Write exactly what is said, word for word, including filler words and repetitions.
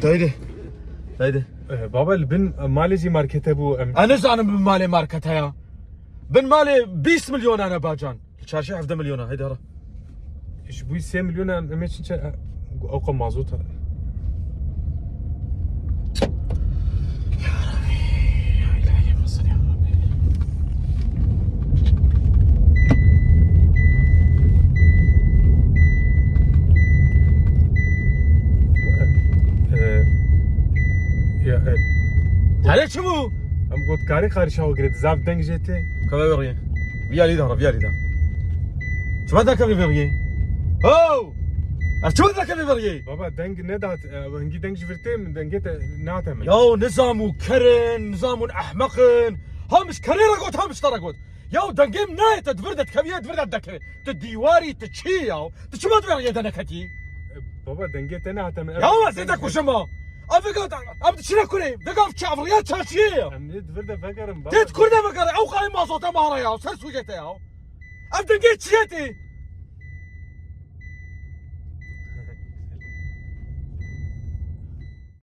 Haydi. Haydi. Ee, baba, li bin malê jî markete bû. Em... Ez nizanim bin malê markete ya. Bin malê bîst milyon e bacan. Li çarşî hevdeh milyon e. Haydi hara. Ji bo sê milyon em, em ê çi çe-, ew qe mazot e. Ya Rabbi, ya Ilahi, ya Rabbi. Ee, ya, e, Hele çi bû? Em got karî qarîşa xwe girê, zaf deng jê tê. Keve veriyê. Viyalî de hara, viyalî de. Çima da keve veriyê? Ho! Ez çima da keve veriyê? Baba, deng nedat, e, hingî deng ji vir tê min, dengê te nate min. Yaw, nizam û kerin, nizam û ehmeqin. Hamiş kerê re got, hamiş te re got. Yaw, dengê min nayê, te di vir de dikeviyê, di vir de dekevê. Tu dîwarî, tu çi yaw? Tu çima di vir riyê de neketî? E, baba, dengê te nehate min. Yaw, ez ê te kujim ha. Ev vega, em diçine kurê. Vega çavriya çarşiyê ya. Em ê di vir de vegerin, baba. Tê di kur de vegere. Ew xayê mazota mara ya. Ser sûcê te ya. Ev dengê çiyê tê?